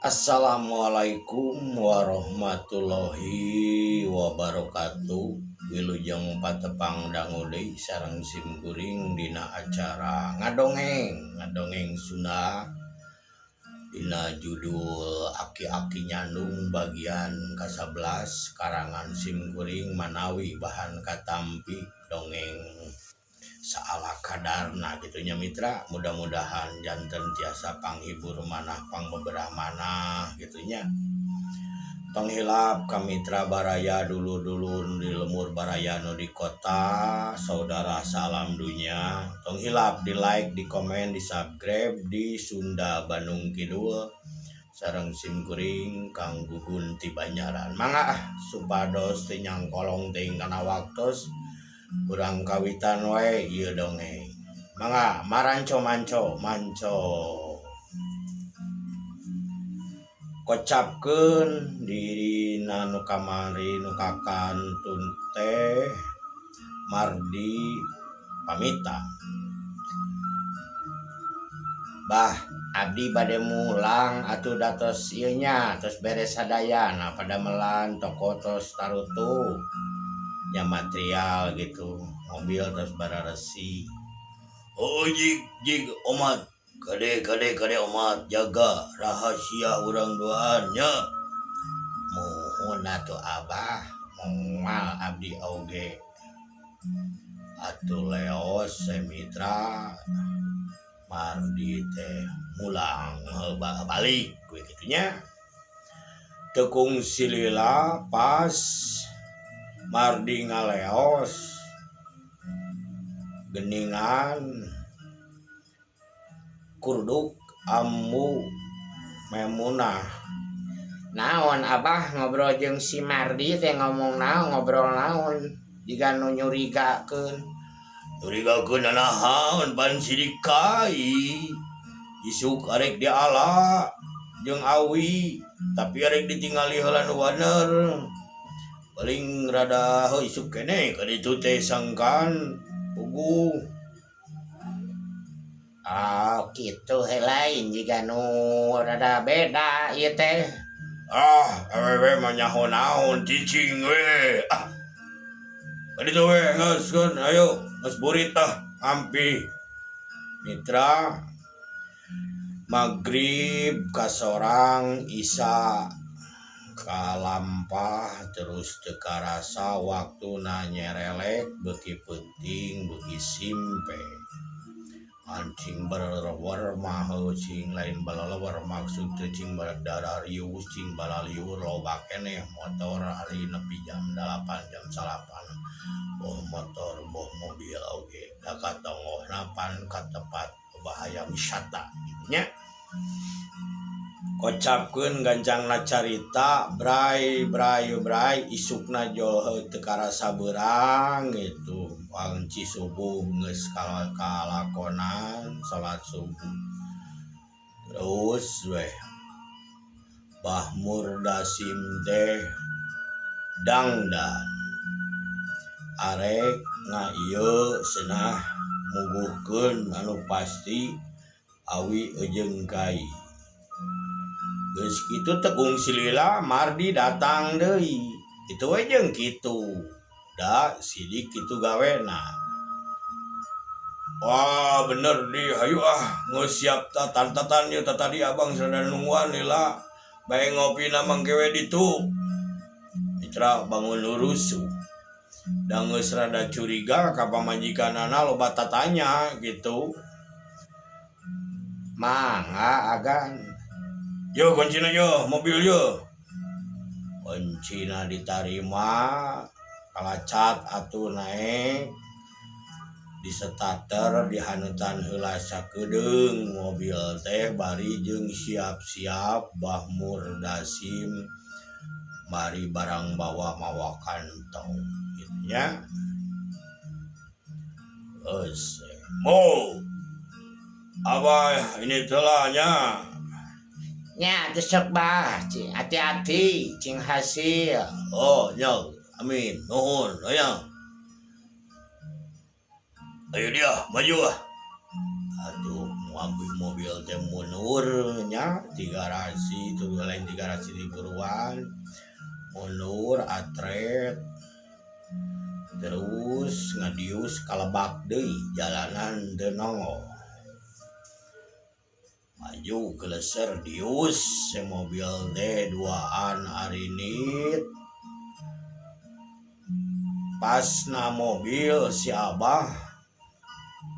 Assalamualaikum warahmatullahi wabarakatuh. Wilujeng patepang dangu deui sareng sim kuring dina acara ngadongeng, ngadongeng Sunda dina judul Aki-aki Nyandung bagian ka-11 karangan sim kuring manawi bahan katampi dongeng saala kadarna kitu nya mitra mudah-mudahan janten tiasa panghibur manah pangbeberah manah kitu nya tong hilap ka mitra baraya dulur-dulur di lembur baraya nu di kota saudara salam dunya tong hilap di like di komen di subscribe di Sunda Bandung Kidul sareng sim kuring Kang Gugun ti Banjaran mangga ah supados teu nyangkolong teuing kana waktos urang kawitan wae ieu dongeng mangga maranco manco manco kocapkeun dirina nu kamari nu kakantun teh Mardi pamitan bah abdi bade mulang atuh da tos ieu nya tos beres sadayana padamelan toko tos tarutup nya material gitu mobil tos bararesi oh jig jig omat kade kade kade omat jaga rahasia urang duaan nya muhun atuh abah moal abdi oge atuh leos mitra Mardi teh mulang balik we kitu nya teu kungsi lila pas Mardi ngaleos geningan kurduk ambu Maimunah. Naon abah ngobrol jeung si Mardi teh ngomong naon ngobrol naon jiga nu nyurigakeun. Nyurigakeun nanaon pan sidik kai isuk arek diala jeung awi tapi arek ditingali heula nu bener paling rada heuh isuk keneh ka ditu teh sangkan puguh. Oh kitu he lain jiga nu rada beda ieu teh. Ah awewe mah nyaho naon cicing we ah. Ka ditu we geus keun ayo geus burit ah ampih. Mitra magrib kasorang isya kalampah terus teu karasa waktuna nyerelek beuki peuting beuki simpe. Cing balelewer mah heuh cing lain balelewer maksud teh cing dararius cing balaliur loba keneh motor ari nepi jam dalapan jam salapan boh motor boh mobil oge da katongohna pan ka tempat bahaya wisata kitu nya. Kocapkeun gancangna carita bray bray bray isukna jol teu karasa beurang kitu wanci subuh geus kalakonan salat subuh terus weh Bah Murdasim teh dangdan arek ngaieu cenah muguhkeun anu pasti awi jeung kai. Geus kitu teh kungsi lila Mardi datang deui. Kitu we jeung kitu. Da sidik kitu gawena. Wah bener di hayu ah geus siap tatan-tatan ieu tatadi abang sarada nungguan lila bae ngopina mangke we ditu. Mitra bangun rusuh. Da geus rada curiga ka pamajikanana loba tatanya kitu. Mangga agan. Yo kuncina yo mobil yo. Kuncina ditarima kalacat atuh naek disetater dihanetan heula sakedeung mobil teh bari jeung siap-siap Bah Murdasim bari barang bawa mawa kantong kitu nya. Geus mo abah ini telah nya. Nya atuh sok bah cing hati-hati cing hasil. Oh nya amin nuhun nya. Ayo dia maju ah. Atuh mobil teh mundur nya ti garasi itu lain di garasi di buruan mundur atret terus ngadius kalebak deui jalanan teu nongol maju keleser dius si mobil teh duaan arinit pas na mobil si Abah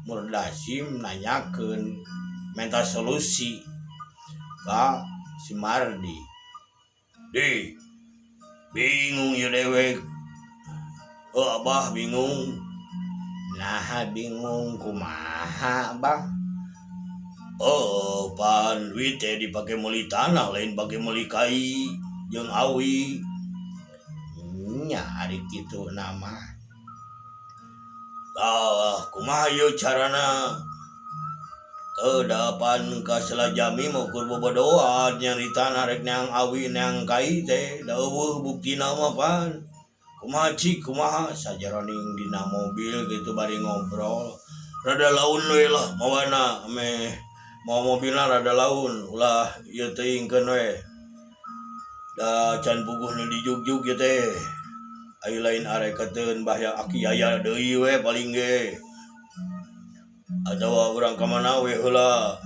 Murdasim nanyakeun minta solusi ka si Mardi. Di bingung ya dewek. Oh, Abah bingung. Nah bingung kumaha Abah? Oh, pan duit teh dipake meuli tanah lain pake meuli kai jeung awi. Nya ari kitu nama. Tah kumaha ieu carana? Kedapan ka Selajami mah ukur bobodoan nyari tanah rek neang awi neang kai teh da eueuh buktina mah pan. Kumaha cik kumaha sajeroning dina mobil gitu bari ngobrol. Rada laun we lah mawana ameh mawa mobilna rada laun ulah ieu teuingkeun we. Da can puguh nu dijugjug ieu teh. Ai lain areketeun bahya aki aya deui we paling ge. Atawa urang ka mana we heula.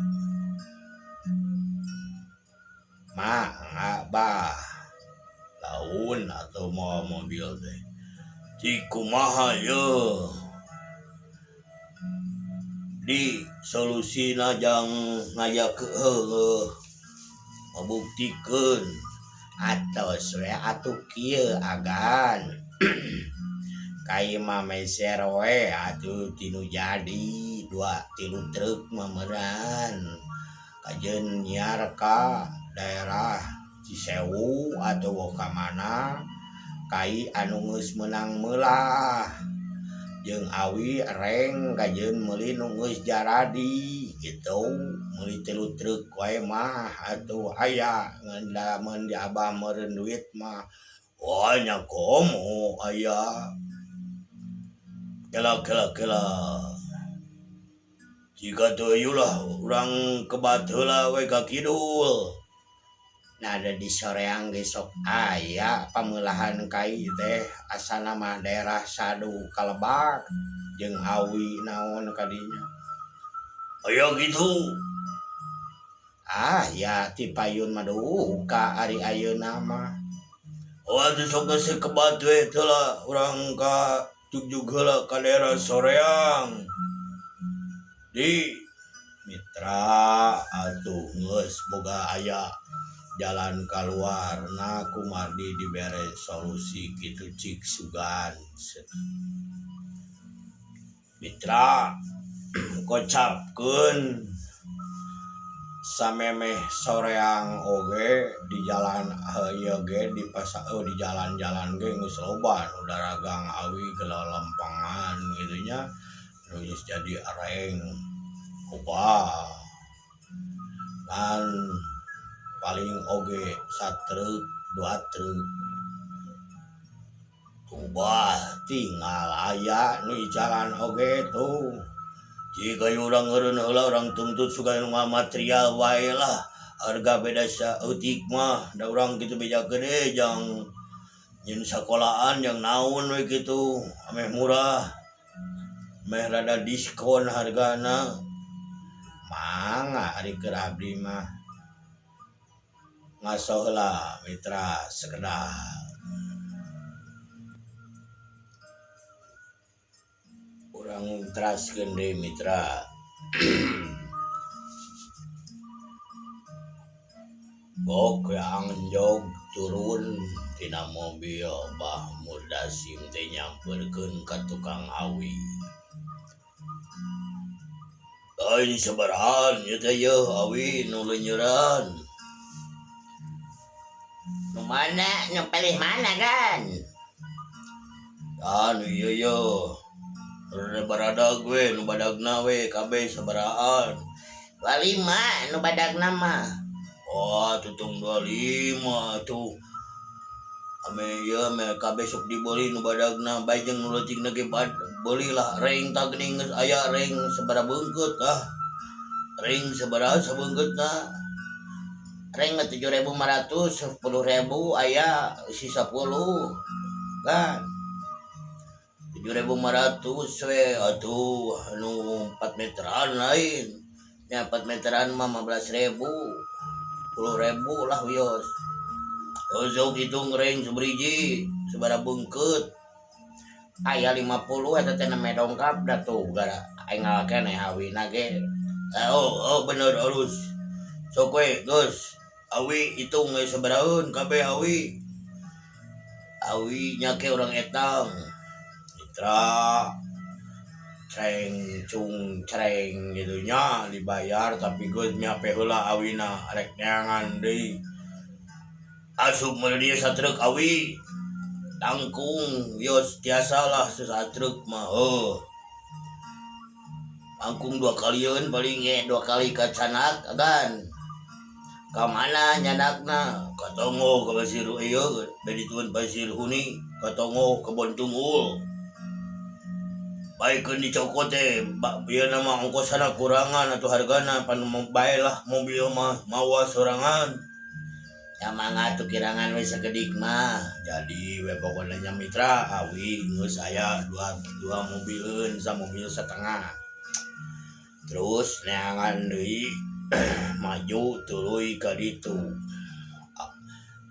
Mangga bah. Laun atuh mawa mobil teh. Cik kumaha yeuh. Di solusina jang ngayakeun ngabuktikeun atos we atuh kieu agan. Kai mah meser we atuh tinu jadi 2-3 truk mah meureun. Kajeun nyiar ka daerah Cisewu atau ka mana kai anu geus meunang meulah jeung awi reng kajeun meuli nu geus jaradi gitu meuli 3 truk wae mah atuh aya ngan lamun di abah meureun duit mah wah nya komo aya kela kela kela jika teu lah urang kebat heula we ka kidul. Nah ada di soreang ge sok aya pameulahan kai teh asana mah daerah Sadu Kalebak jeung awi naon kadinya. Aya gitu. Ah ya ti payun mah duka ari ayeuna mah. Oh atuh sok geus kebat we teh lah urang ka jugjug heula ka daerah Soreang. Di mitra atuh geus boga aya jalan keluar na ku Mardi dibere solusi kitu cik sugan. Mitra kocapkeun samemeh Soreang oge di jalan ieu ge di pasar di jalan-jalan ge geus loba nu daragang awi gelolempangan kitu nya geus jadi areng loba. Ngan paling oge satruk 2 truk ubah tinggal aya nu jalan oge tuh. Jika urang eureun heula urang tuntut suka nu material wae lah harga beda saeutik mah da urang kitu beja gede jang nyeun sakolaan jang naon we kitu ameh murah meh rada diskon hargana. Mangga ari keur abdi mah ngaso heula mitra sekedar. Urang teraskeun deui mitra. Bok we angjog turun tina mobil Bah Murdasim teh nyamperkeun ka tukang awi. Lain sabarahan ieu teh yeuh awi nu leunyeran. Nu mana nu pilih mana kan? Ah nu ieu yeuh. Rada baradag we nu badagna we kabeh sabarahan. 25 nu badagna mah. Wah tutung 25 atuh. Ame ieu ame kabeh sok dibeli nu badagna bae jeung nu leutikna ge Belilah ring tah geuning geus aya ring sabaraha beungkeut ah. Ring sabaraha sabeungkeutna? Ring mah 7.500, 10.000 aya isi 10 kan. 7.500 we atuh anu 4 meteran lain. Nya 4 meteran mah 15.000. 10.000 lah wios. Sok hitung ring sabariji, sabaraha beungkeut. Aya 50 eta teh nembe dongkap da tuh gara enggal keneh awina ge. Oh, oh bener alus. Sok we geus. Awi hitung we sabarahaeun kabeh awi. Awi nya ke urang etang. Mitra creng cung creng gitu nya dibayar tapi geus miape heula awina arek neangan deui. Asup meuli dieu satruk awi. Tangkung wios tiasa lah satruk mah heuh. Tangkung dua kalieun paling ge dua kali kacanak agan. Ka mana nyanakna? Ka tonggoh ka pasir ieu da ditueun pasir huni ka tonggoh kebon tunggul. Baikeun dicokot teh ieu na mah ongkosna kurangan atuh hargana pan bae lah mobil mah mawa sorangan. Ya mangga atuh kirangan we sakedik mah. Jadi we pokona nya mitra awi geus aya dua mobileun samobil satengah. Terus neangan deui maju tuluy ka ditu.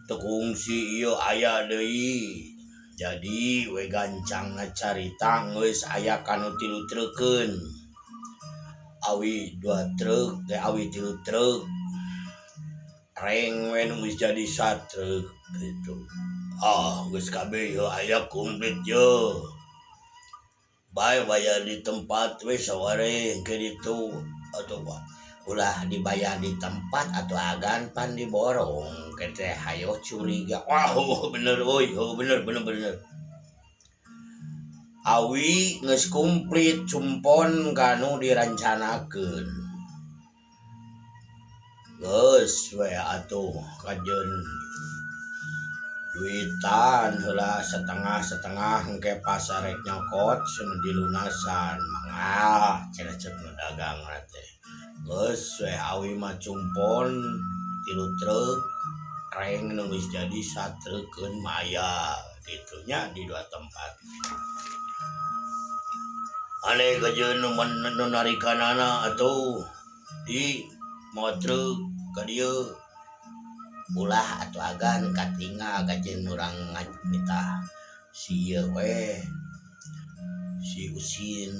Teu kungsi ieu aya deui. Jadi we gancangna carita geus aya kanu 3 treukeun. Awi 2 truk teh awi 3 truk. Reng we nu geus jadi satruk gitu. Ah geus kabeh ieu aya komplit ye. Bae bayar di tempat we saware ke ditu atuh ulah dibayar di tempat atau agan pan diborong ke teh hayo curiga. Wah oh, bener euy, oh, bener bener bener. Awi geus komplit cumpon kanu dirancanakeun. Geus we atuh kajeun duitan heula setengah-setengah engke pas arek nyokot cenah dilunasan mangga cenah ceuk nu dagang teh. Geus we awi mah cumpon 3 truk reng nu geus jadi satrukeun maya kitu nya di dua tempat. Ane kajeun nu narikanana atuh di mawa truk ka dieu. Ulah atuh agan katingal kajeun urang nitah si ieu we si Usin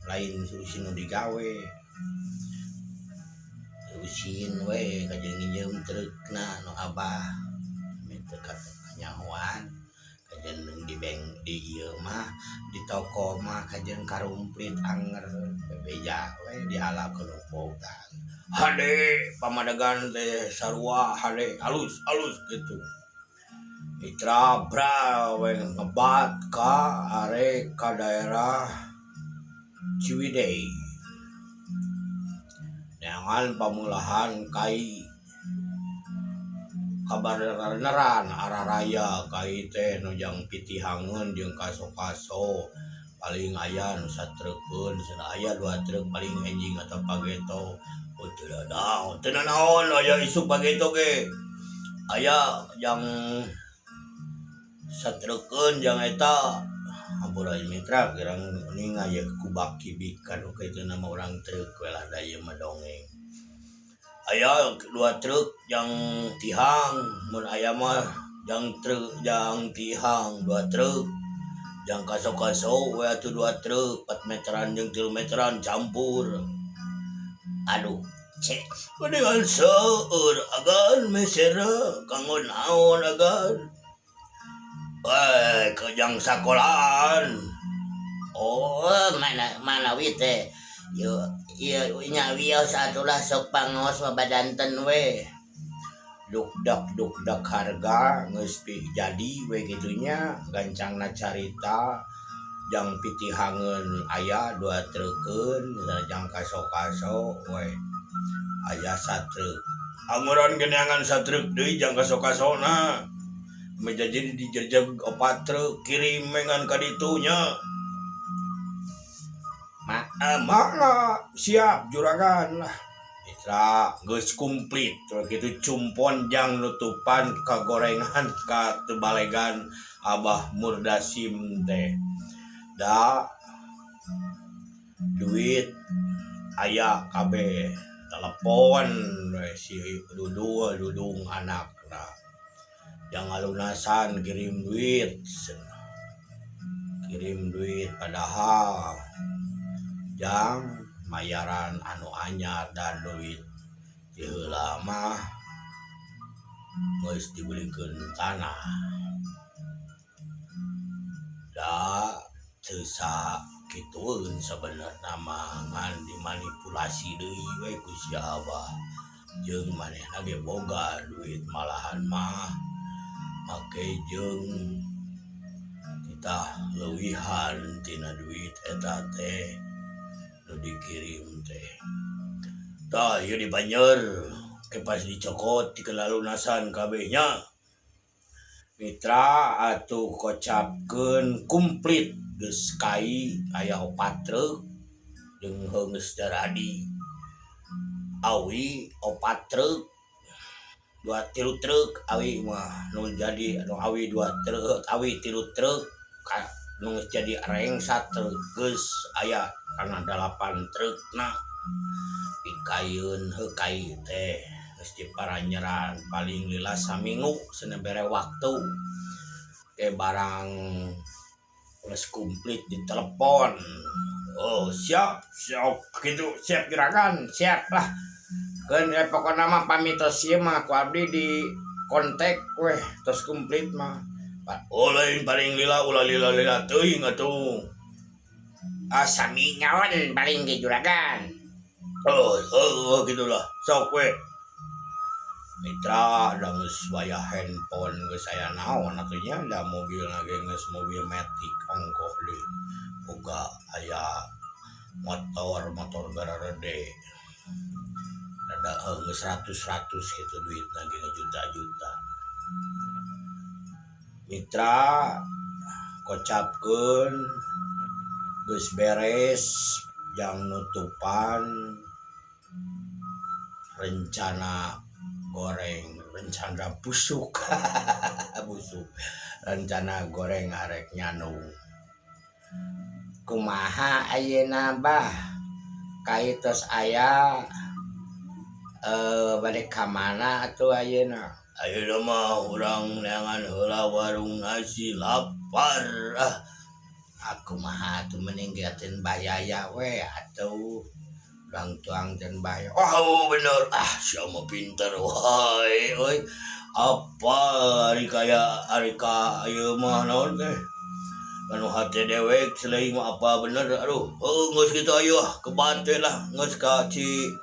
lain si Usin nu digawe. Usin we kajeun nginjeum trukna nu abah teu kanyahoan kajeun di bank di ieu mah di toko mah kajeun karumplit anger bebeja we diala ku nu boga. Hade pamadegan teh sarua hade alus alus gitu. Mitra bra we ngebat ka arek ka daerah Ciwidey. Neangan pamulahan kai kabareneran araraya kai teh nu jang pitihangeun jeung kaso-kaso paling aya nu satreukeun cenah aya 2 truk paling enjing atau pageto. Oh teu naon, teu naon aya isuk pageto ge. Aya jang satreukeun jang eta. Hampura mitra kirang uninga ye kubak kibik kanu kitu nama urang truk we lah da ieu mah dongeng. Aya 2 truk jang tihang mun aya mah jang truk jang tihang 2 truk. Jang kaso-kaso we atuh 2 truk 4 meteran jeung 3 meteran campur. Aduh, cek mendingan seueur agan mesera kanggo naon agan. Weh, kejang sakolaan. Oh, mana wi teh. Yo, ieu nya wios atulah sok pangos mah badanten we. Dukdak dukdak harga geus jadi we kitunya gancangna carita jang pitihangeun aya 2 treukeun jang kaso-kaso we aya satruk. Anguran geneangan satruk deui jang kaso-kasona. Meja jadi dijejeg 4 truk kirim mengan ka ditu nya. Mangga siap juragan lah. Mitra geus komplit kitu cumpon jang nutupan kagorengan ka tebalegan Abah Murdasim teh. Da duit aya kabeh telepon we si Dudung Dudung anakna. Jang ngalunasan kirim duit. Kirim duit padahal jang mayaran anu anyar dan duit ti heula mah geus dibelikeun tanah. Da teu sakitueun sabenerna mah ngan dimanipulasi deui we ku si Abah. Jeung manehna ge boga duit malahan mah make jeung titah leuwihan tina duit eta teh nu dikirim teh. Tah ieu dibanjer ke pas dicokot dikelalunasan kabeh nya. Mitra atuh kocapkeun kumplit geus kai aya opat truk jeung geus daradi. Awi opat truk dua tilu truk awi mah nu jadi nu awi dua truk awi tilu truk ka nu geus jadi reng satruk geus aya kana 8 trukna pikayeun heuh kai teh geus diparanyeran paling lila saminggu cenah bere waktu ke barang geus komplit ditelepon. Oh siap siap kitu siap juragan siap lah. Keun pokona mah pamitos ieu mah ku abdi di kontak weh tos komplit mah. Oh lain paling lila ulah lila-lila teuing atuh. Ah samingawan paling ge juragan. Oh oh gitulah sok we. Mitra da geus wayah handphone geus aya naon atuh nya da mobilna ge geus mobil matic ongkoh deui. Boga aya motor motor gararede. Rada geus ratus-ratus kitu duitna ge juta-juta. Mitra kocapkeun geus beres jang nutupan rencana goreng rencana busuk busuk rencana goreng arek nyanung. Kumaha ayeuna bah kai tos aya bade ka mana atuh ayeuna? Ayeuna mah urang neangan heula warung nasi lapar ah. Aku mah atuh mending geateun bayaya we atuh. Urang tuang dan bayar. Oh bener ah sia mah pinter wae euy. Apa ari kaya ari ka ieu mah naon teh? Anu hate dewek selain mah apa bener aduh. Heuh geus kitu ayo ah kebat we lah geus ka Ci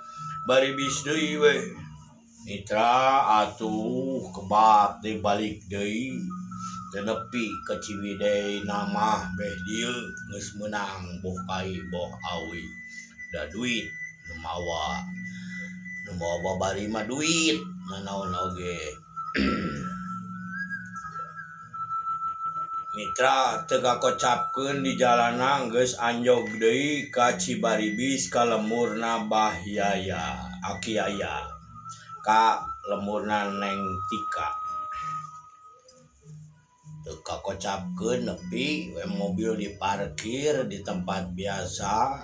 Baribis deui we. Mitra atuh kebat deui balik deui. Teu nepi ka Ciwidey mah beh dieu geus meunang boh kai boh awi. Da duit nu mawa babari mah duit nanaon oge. Mitra teu kakocapkeun di jalanan geus anjog deui ka Cibaribis ka lemurna Bah Yaya Aki Yaya ka lemurna Neng Tika. Teu kakocapkeun nepi we mobil diparkir di tempat biasa.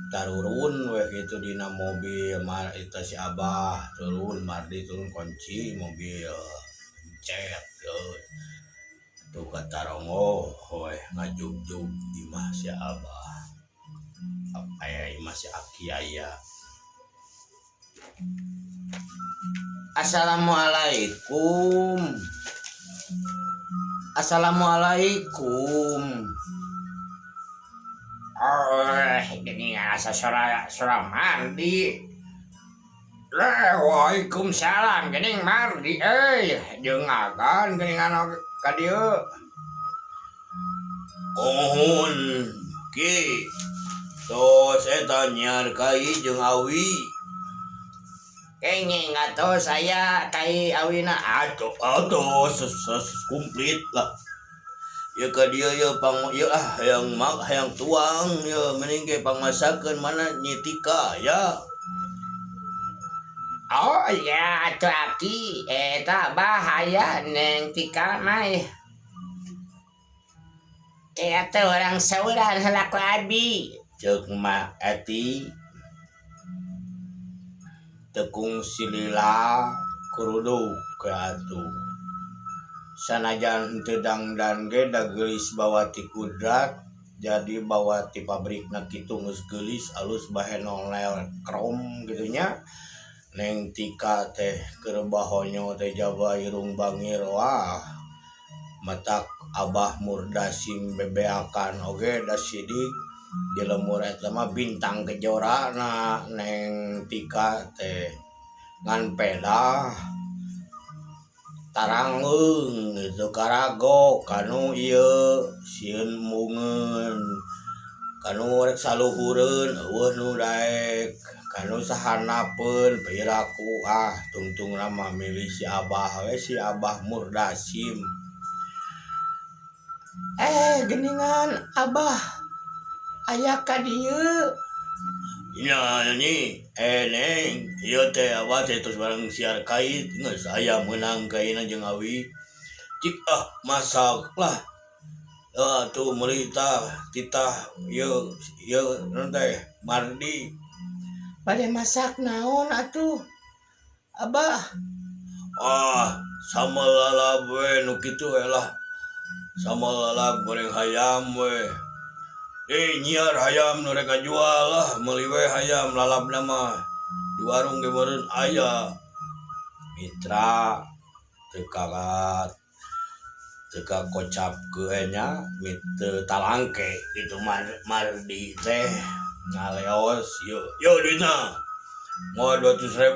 Tarurun we kitu dina mobil mar eta si Abah turun Mardi turun kunci mobil pencet euy. Tuh katarongoh we ngajugjug imah si Abah. Aya imah si Aki Yaya. Assalamualaikum. Assalamualaikum. Oh, gini asa suara suara Mardi. Waalaikumsalam geuning Mardi euy, jeung agan geuning anu ka dieu. Mohon ki tos eta nyiar kai jeung awi. Kenging atuh saya kai awina atuh atuh ses komplit lah. Ieu ka dieu ieu pang ieu ah hayang mak hayang tuang ieu mending ge pangmasakeun mana Nyi Tika aya. Oh iya atuh aki eta abah aya Neng Tika mah ih. Kaya teh urang sauran heula ku abi. Ceuk Mak Eti teu kungsi lila kuruduk we atuh. Sanajan henteu dangdan ge da geulis bawa ti kudrat jadi bawa ti pabrikna kitu geus geulis alus bahenol krom kitu nya. Neng Tika teh keur bahonyo teh jaba irung bangir wah matak Abah Murdasim bebeakan oge da sidik di lembur eta mah bintang kejora na Neng Tika teh ngan pedah tarangleung kitu karagok kanu ieu sieun embungeun kanu rek saluhureun eueuh nu daek kanu sahanapeun piraku ah tungtungna mah milih si Abah we si Abah Murdasim. Eh geuningan Abah aya ka dieu. Nya nyi eh neng ieu teh abah teh tos bareng siar kait geus aya meunang kaina jeung awi cik ah masak lah atuh meuli tah titah ieu ieu naon teh mardi. Bade masak naon atuh Abah? Ah sambal lalap we nu kitu we lah sambal lalap goreng hayam we. Eh nyiar hayam nu rek ngajual lah meuli we hayam lalapna mah di warung ge meureun aya. Mitra teu kakat teu kakocapkeun nya teu talangke kitu mardi teh ngaleos yeuh yeuh duitna moal 200.000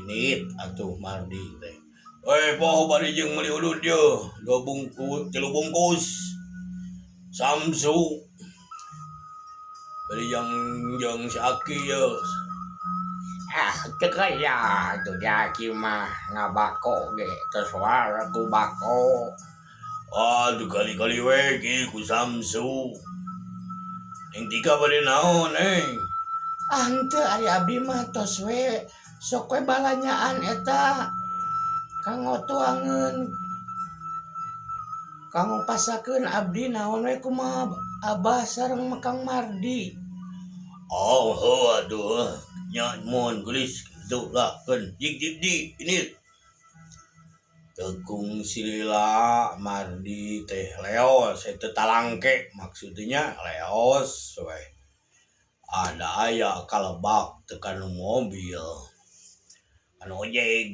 init atuh mardi teh. Eh poho bari jeung meuli udud yeuh 2 bungkus 3 bungkus Samsu bari jeung jeung si Aki yeuh. Ah teu kaya atuh di Aki mah ngabako ge tos wae ku bako. Ah teu kali-kali we ki ku Samsu. Neng Tika bade naon neng? Ah henteu ari abdi mah tos we sok we balanyaan eta kanggo tuangeun kanggo pasakeun abdi naon we kumaha Abah sareng Kang Mardi. Oh heuh atuh nya mun geulis kitu lah keun jig jig di ini. Teu kungsi lila Mardi teh leos teu talangke maksudnya leos we. Ada aya kalebak teu kanu mobil. Kanu ojek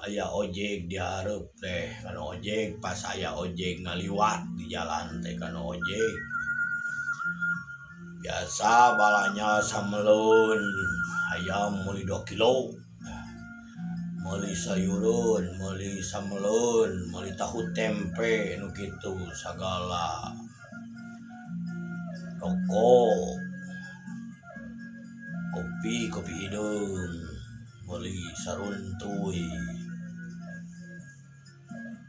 aya ojek di hareup teh kanu ojek pas aya ojek ngaliwat di jalan teh kanu ojek. Biasa balanya sameleun hayam meuli 2 kilo. Meuli sayureun, meuli sameleun, meuli tahu tempe nu kitu sagala. Rokok, kopi, kopi hideung, meuli saruntuy.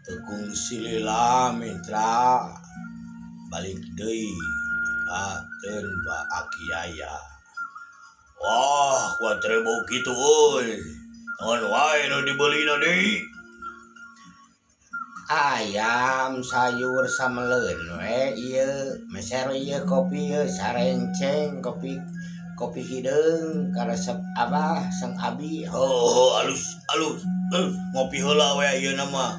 Teu kungsi lila mitra balik deui ka teun ba Aki Yaya. Wah, kuat rebo kitu euy. Naon wae nu dibeulina deui? Ayam sayur sameleun we ieu, meser ieu kopi ieu sarenceng kopi kopi hideung karesep Abah sang abi. Heuh alus alus alus ngopi heula we ayeuna mah.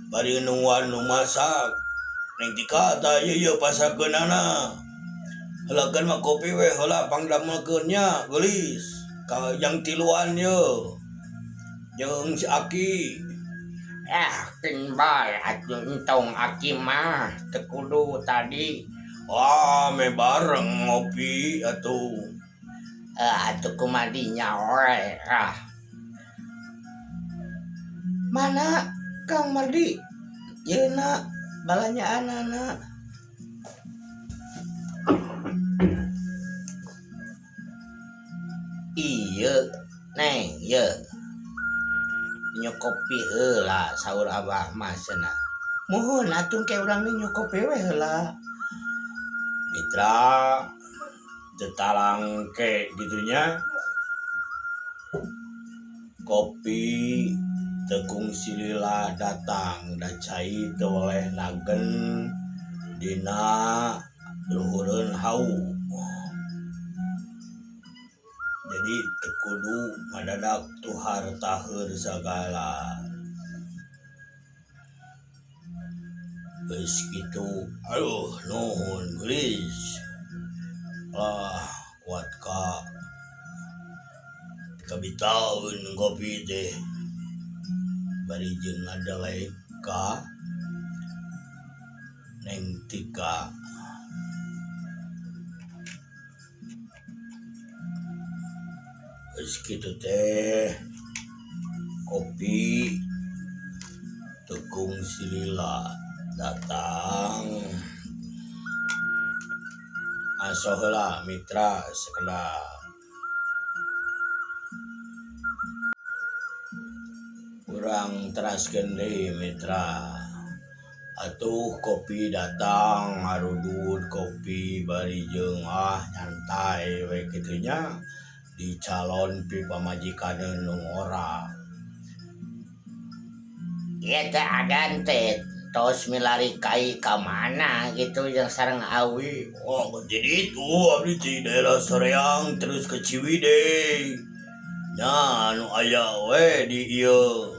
Bari nungguan nu masak. Neng Tika tah ieu ieu pasakeunana. Heulakeun mah kopi we heula pangdamelkeun nya geulis. Ka jang tiluan yeuh. Jeung si Aki. Ah keun bae atuh entong Aki mah teu kudu tadi. Wah meh bareng ngopi atuh. Atuh kumaha dinya we ah. Mana Kang Mardi? Yeuna balanyaanana. Ieu neng ieu. Nyu kopi heula saur Abah mah cenah. Muhun atuh ke urang ninyu kopi we heula. Mitra teu talangke kitu nya kopi teu kungsi lila datang da cai teu weleh nagen dina luhureun hawu. Jadi teu kudu ngadadak tuhar taheur sagala. Geus kitu aduh nuhun geulis ah kuat ka kabitaeun kopi teh bari jeung ngadelek ka Neng Tika. Geus kitu teh kopi teu kungsi lila datang aso heula mitra sakedap. Urang teraskeun deui mitra atuh kopi datang ngarudud kopi bari jeung ah nyantai we kitu nya di calon pi pamajikan nu ngora. Ieu teh agan teh tos milari kai ka mana gitu jeung sareng awi. Oh jadi itu abdi ti daerah Soreang terus ke Ciwidey nya anu aya we di ieu.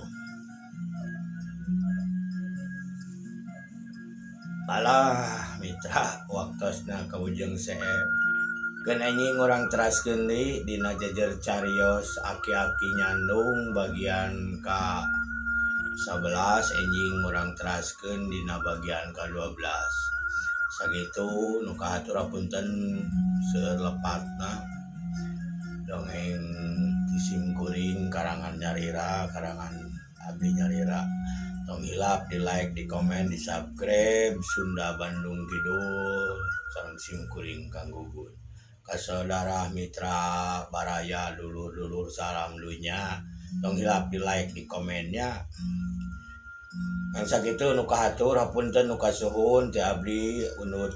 Alah mitra waktosna kaujeng seep. Keun anjing urang teraskeun deui dina jejer carios aki-aki nyandung bagian ka 11 enjing urang teraskeun dina bagian ka 12. Sakitu nu kahatur punten seueur lepatna dongeng ti sim kuring karangan nyalira karangan abdi nyalira. Tong hilap di like, di komen, di subscribe Sunda Bandung Kidul sareng sim kuring Kang Gugun. Ka saudara mitra baraya dulur-dulur salam dunya tong hilap di like, di komennya. Ngan sakitu nu kahatur hapunten nu kasuhun ti abdi undur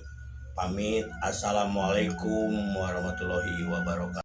pamit. Assalamualaikum warahmatullahi wabarakatuh.